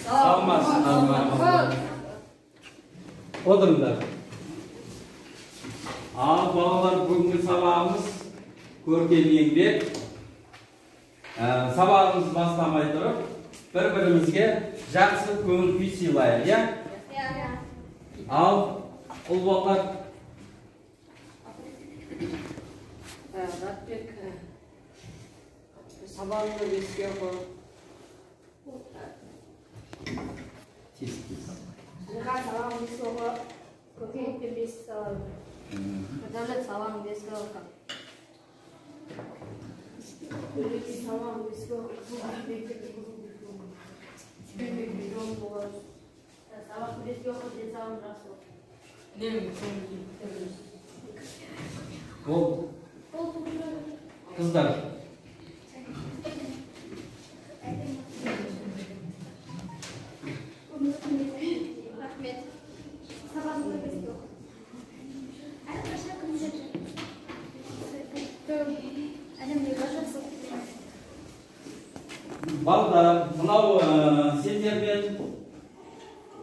Саламатсыздар ма? Отырыңдар. Ал балалар, бүгінгі сабағымыз көркем еңбек. Сабағымыз бастамай тұрып, бір-бірімізге жақсы көңіл күй сыйлайық, иә? Ал ұл балалар. Ратбек, сабағыңды беске оқы. Тез-тез. Жиған сабағын беске оқы, көркем еңбектен бес алады. Дәулет, сабағын беске оқы. Сабағын беске оқы, Сабағын беске оқы, денсаулығың жақсы болсын. Ол қыздар. Рахмет. Сабағыңды беске оқы. Әрқашан күнде әлемдегі жақсы. Балдар, мынау сендермен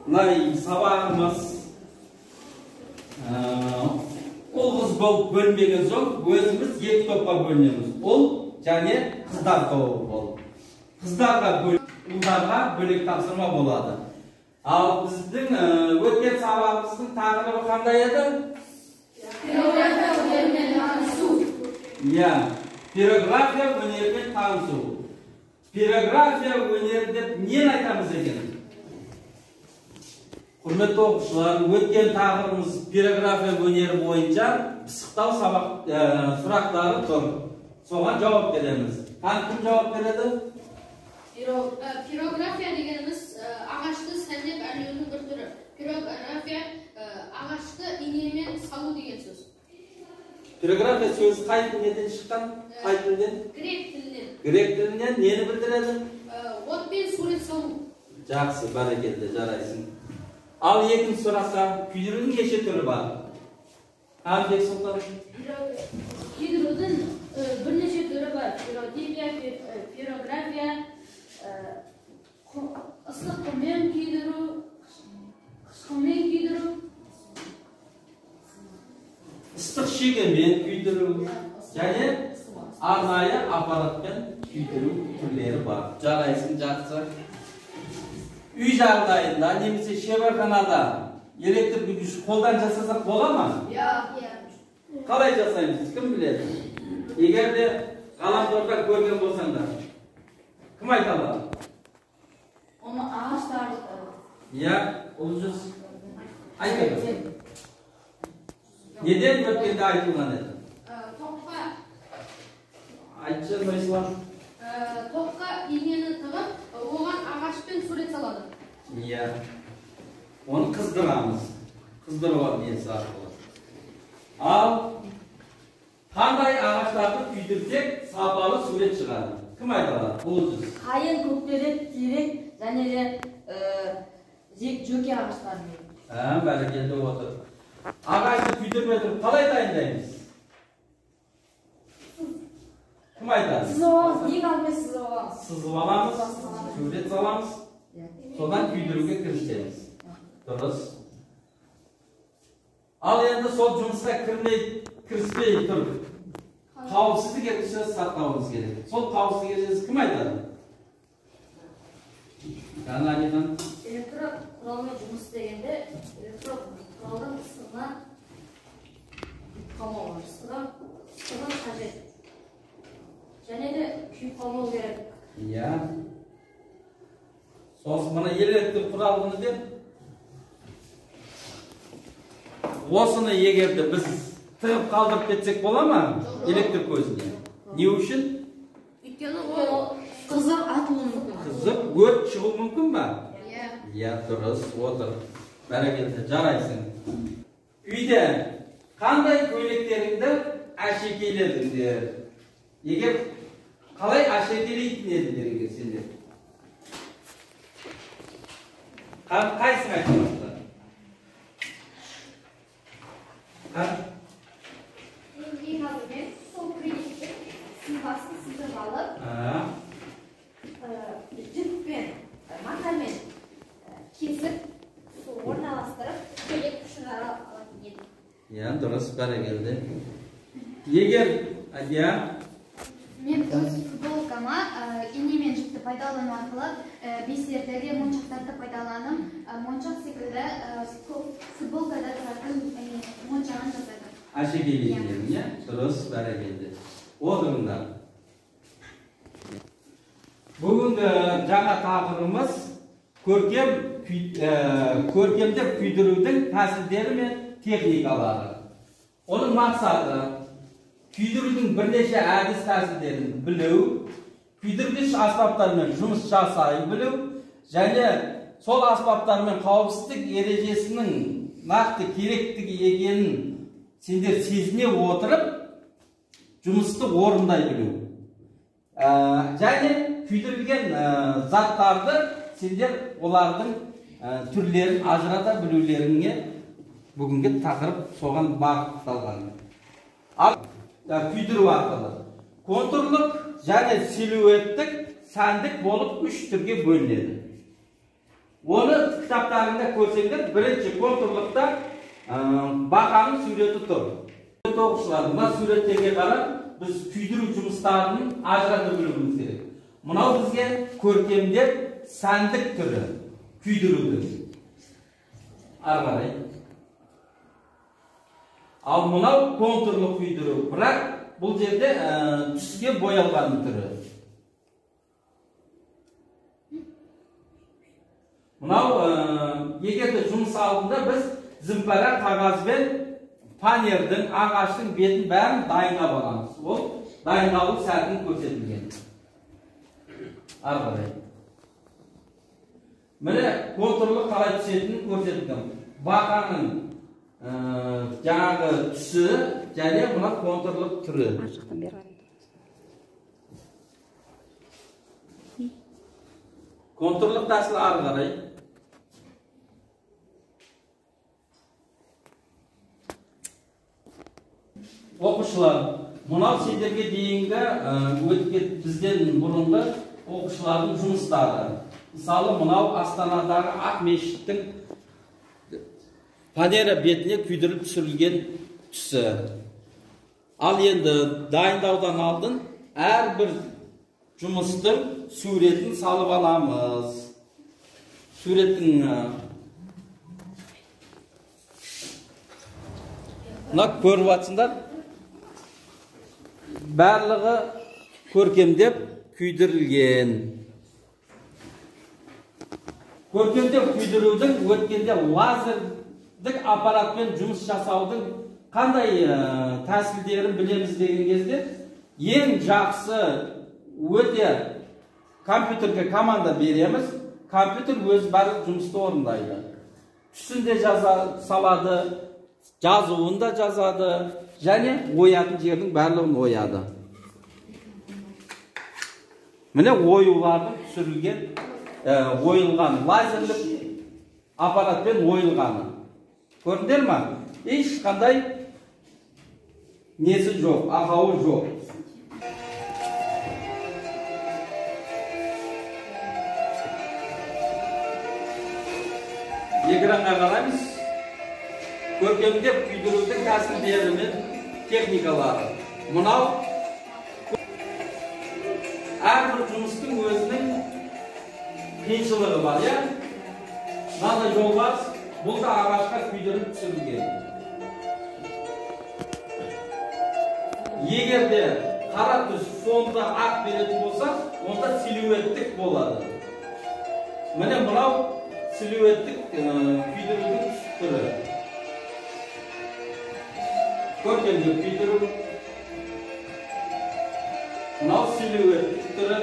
мына сабағымыз ұл қыз болып бөлінбеген соң өзіміз екі топқа бөлінеміз. Ұл және қыздар тобы болып. Қыздарға ұлдарға бөлек тапсырма болады. Ал біздің өткен сабағымыздың тақырыбы қандай еді? Пирография өнерімен танысу. Иә, пирография өнерімен танысу. Пирография өнері деп нені айтамыз екен? Құрметті оқушылар, өткен тақырыбымыз пирография өнері бойынша пысықтау сабақ сұрақтары тұр. Соған жауап береміз. Кім жауап береді? Пирография дегеніміз ағашты сәндеп әрлеудің бір түрі. Пирография ағашты инемен салу деген сөз. Пирография сөзі қай тілден шыққан? Қай тілден? Грек тілінен. Грек тілінен нені білдіреді? Отпен сурет салу. Жақсы, бәрекелді, жарайсың. Ал екінші сұрақта күйдірудің неше түрі бар? Әбдек Сұлтан. Күйдірудің бірнеше түрі бар. Пиротипия, пирография, ыстық құммен күйдіру, қышқылмен күйдіру. Ыстық шегемен күйдіру және арнайы аппаратпен күйдіру түрлері бар. Жарайсың, жақсы. Үй жағдайында немесе шеберханада электр күйдіргіш қолдан жасасақ бола ма? Иә. Қалай жасаймыз? Кім біледі? Егер де ғаламторда көрген болсаңдар, кім айта алады? Оны ағаштар. Иә, Ұлжыз айта бер. Неден өткенде айтылған еді? Тоққа. Айтшы, Нұрислам. Тоққа инені тығып, оған ағашпен сурет салады. Иә. Оны қыздырамыз. Қыздыру несі арқылы. Ал қандай ағаштарды күйдірсек сапалы сурет шығады? Кім айта алады? Ұлжыз. Қайын, көктерек, терек және де жөке ағаштары. Бәрекелді, отыр. Ағашты күйдірмей тұрып қалай дайындаймыз? Кім айтады? Сызып аламыз, ең алдымен сызып аламыз. Сызып аламыз, сурет саламыз, содан күйдіруге кірісеміз. Дұрыс. Ал енді сол жұмысқа кіріспей тұрып, қауіпсіздік ережесін сақтауымыз керек. Сол қауіпсіздік ережесін кім айтады? Дана Алихан. Электроқұралмен жұмыс істегенде электроқұралдың ыстығына қалмау, ыстығы қажет. Және де күйіп қалмау керек. Иә. Сосын мына электр құралғыны деп осыны егер де біз тығып қалдырып кетсек бола ма электр көзіне? Не үшін? Өйткені ол қызып атылуы мүмкін. Қызып өрт шығуы мүмкін ба? Иә. Иә, дұрыс, отыр. Бәрекелді, жарайсың. Үйде қандай көйлектеріңді әшекейледіңдер? Егер қалай әшекейлейтін едіңдер егер сендер? Қайсыны айта аласыздар? Ең алдымен сол көйлектің сызбасын сызып алып, Дұрыс, бәрекелді. Егер, иә. Мен өз футболкама ине мен жіпті пайдалану арқылы бисерді, моншақтарды пайдаланып, моншақ секілді футболкада тұратын моншағын жасадым. Әшекейлейтін, иә? Дұрыс, бәрекелді. Отырыңдар. Бүгінгі жаңа тақырыбымыз көркемдеп күйдірудің тәсілдері мен техникалары. Оның мақсаты күйдірудің бірнеше әдіс тәсілдерін білу, күйдіргіш аспаптармен жұмыс жасай білу, және сол аспаптармен қауіпсіздік ережесінің нақты керектігі екенін сендер сезіне отырып жұмысты орындай білу. Және күйдірілген заттарды сендер олардың түрлерін ажырата білулеріңе бүгінгі тақырып соған бағытталған. Күйдіру арқылы контурлық және силуэттік, сәндік болып үш түрге бөлінеді. Оны кітаптарыңда көрсеңдер, бірінші контурлықта бақаның суреті тұр. Оқушылар, мына суреттерге қарап біз күйдіру жұмыстарын ажырата білуіміз керек. Мынау бізге көркемдеп сәндік түрі күйдірудің. Ары қарай. Ал мынау контурлық күйдіру, бірақ бұл жерде түске боялған түрі. Мынау егер де жұмыс алдында біз зымпара қағазбен фанердің, ағаштың бетін бәрін дайындап аламыз. Ол дайындалу сәтін көрсетілген. Ары қарай. Міне контурлық қалай түсетінін көрсетілген. Бақаның жаңағы түсі және мына контурлық түрі. Контурлық тәсіл ары қарай. Оқушылар, мынау сендерге дейінгі өткен бізден бұрынғы оқушылардың жұмыстары. Мысалы, мынау Астанадағы Ақ мешіттің фанера бетіне күйдіріліп түсірілген түсі. Ал енді дайындаудан алдын әрбір жұмыстың суретін салып аламыз. Суреттің мына көріп жатсыңдар, барлығы көркемдеп күйдірілген. Көркемдеп күйдірудің өткенде лазерлік аппаратпен жұмыс жасаудың қандай тәсілдерін білеміз деген кезде, ең жақсы өте компьютерге команда береміз, компьютер өз барлық жұмысты орындайды. Түсін де жаза салады, жазуын да жазады, және оятын жердің барлығын ояды. Міне оюлардың түсірілген, ойылған лазерлік аппаратпен ойылғаны. Көрдіңдер ма? Ешқандай несі жоқ, ақауы жоқ. Экранға қараймыз. Көркемдеп күйдірудің тәсілдері мен техникалары. Мынау әрбір жұмыстың өзінің қиыншылығы бар, иә? Мынандай жолбарыс, бұл да ағашқа күйдіріліп түсірілген. Егер де қара түс фонда ақ беретін болса, онда силуэттік болады. Міне мынау силуэттік күйдірудің түрі. Көркемдеп күйдіру. Мынау силуэттік түрі.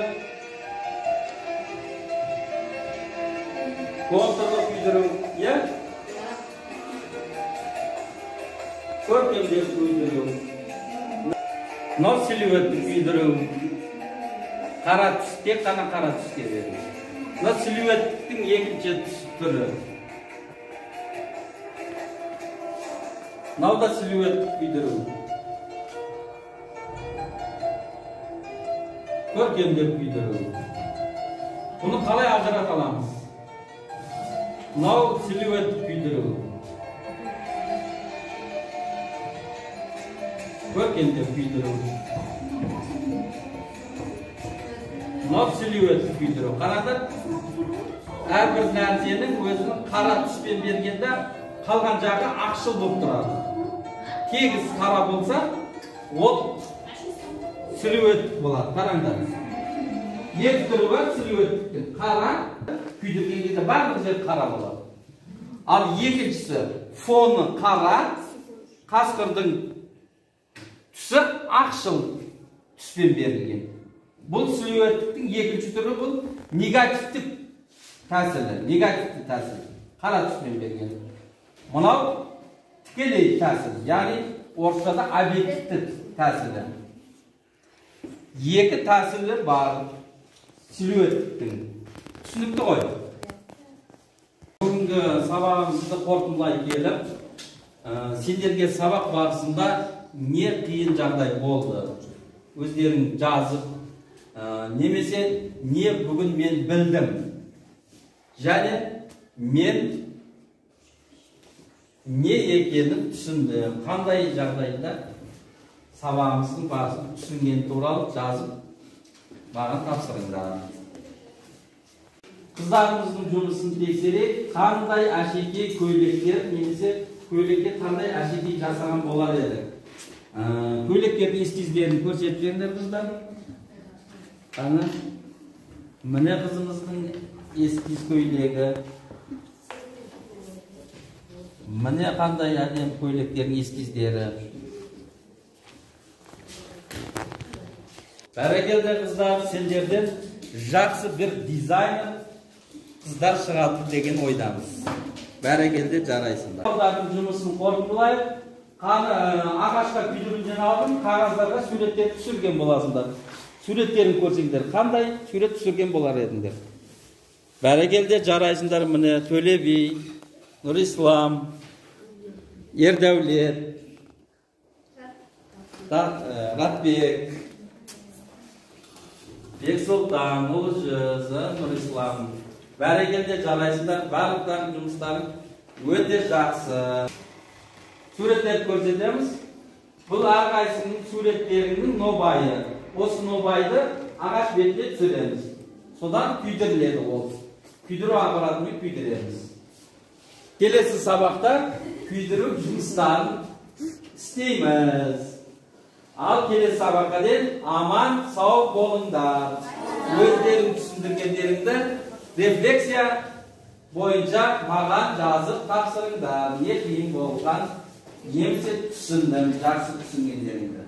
Контурлық күйдіру, иә? Көркемдеп күйдіру. Мынау силуэттік күйдіру. Қара түс, тек қана қара түске беру. Мынау силуэттің екінші түрі. Мынау да силуэттік күйдіру. Көркемдеп күйдіру. Бұны қалай ажырата аламыз? Мынау силуэттік күйдіру. Көркемдеу күйдіру. Мынау силуетті күйдіру. Қараңдар, әрбір нәрсенің өзінің қара түспен бергенде қалған жағы ақшыл болып тұрады. Тегіс қара болса, ол силует болады. Қараңдар. Екі түрі бар силуеттің. Қара күйдірген кезде барлық жер қара болады. Ал екіншісі фоны қара, қасқырдың түсі ақшыл түспен берілген. Бұл силуеттің екінші түрі, бұл негативтік тәсілі, негативті тәсіл, қара түспен берген. Мынау тікелей тәсіл, яғни орысшада объективті тәсілі. Екі тәсілі бар силуеттің. Түсінікті ғой? Бүгінгі сабағымызды қорытындылай келіп, сендерге сабақ барысында не қиын жағдай болды, өздерің жазып, немесе не бүгін мен білдім, және мен не екенін түсіндім, қандай жағдайда сабағымыздың барысын түсінген туралы жазып маған тапсырыңдар. Қыздарымыздың жұмысын тексерейік, қандай әшекей көйлектер немесе көйлекке қандай әшекей жасаған болар еді. Көйлектердің эскиздерін көрсетіп жіберіңдер, қыздар. Қане, міне қызымыздың эскиз көйлегі. Міне қандай әдемі көйлектердің эскиздері. Бәрекелді, қыздар, сендерден жақсы бір дизайнер қыздар шығады деген ойдамыз. Бәрекелді, жарайсыңдар. Балдардың жұмысын қорытындылайық. Ағашқа күйдіруден алдын қағаздарға суреттер түсірген боласыңдар. Суреттерін көрсеңдер, қандай сурет түсірген болар едіңдер? Бәрекелді, жарайсыңдар. Міне Төле би, Нұрислам, Ердәулет, Ратбек, Бексұлтан, Ұлыжыз, Нұрислам. Бәрекелді, жарайсыңдар. Барлықтарының жұмыстарың өте жақсы. Суреттерді көрсетеміз. Бұл әрқайсының суреттерінің нобайы. Осы нобайды ағаш бетіне түсіреміз. Содан күйдіріледі ол. Күйдіру аппаратымен күйдіреміз. Келесі сабақта күйдіру жұмыстарын істейміз. Ал келесі сабаққа дейін аман сау болыңдар. Өздерің түсіндіргендеріңді рефлексия бойынша маған жазып тапсырыңдар. Не қиын болған, немесе түсіндім, жақсы түсінгендеріңді.